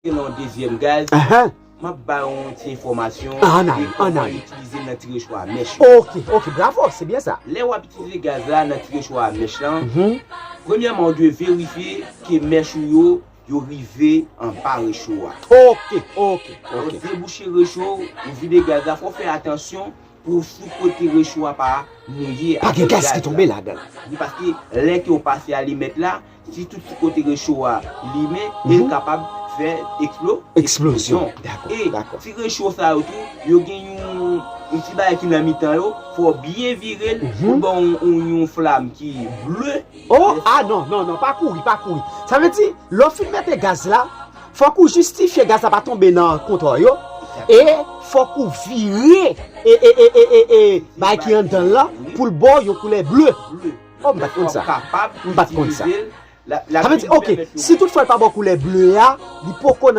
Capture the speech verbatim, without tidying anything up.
Gen yon dezyèm gaz. M ap ba yon ti enfòmasyon. Ann ale, ann ale. Itilize nan ti recho a mèch yo. Ok, ok, bravo, se byen sa. Lè w ap itilize gaz la nan ti recho a mèch lan, premyèman, ou dwe verifye ke mèch ou yo, yo rive anba recho a. Ok, ok, Ou ok. Debouche recho, ou vide gaz la, fò w fè atansyon pou sou kote recho a pa mouye. Pa gen gaz ki tonbe ladan. Wi, paske lè ke w pase alimèt la, si tout sou kote recho a limen, e l kapab fè eksplo- Eksplozyon. Dakò, E dakò. Ti recho sa yo tou, yo gen yon, yon ti bagay ki nan mitan yo, fò w byen vire l pou ba yon, yon, yon flam ki ble. Oh, ah non, non, non, pa kouri, pa kouri. Sa vle di, lè w fin mete gaz la, fòk ou jistifye gaz la pa tonbe nan kontwa yo, e fòk ou vire e, e, e, e, e, e, bagay ki anndan l lan pou l ba w yon koulè ble. Ble. Oh, m pa t konn sa. Kapab M pa t konn sa. Itilize l. La, la Sa vle di, ok, si tout fwa l pa ba w koulè ble a, li poko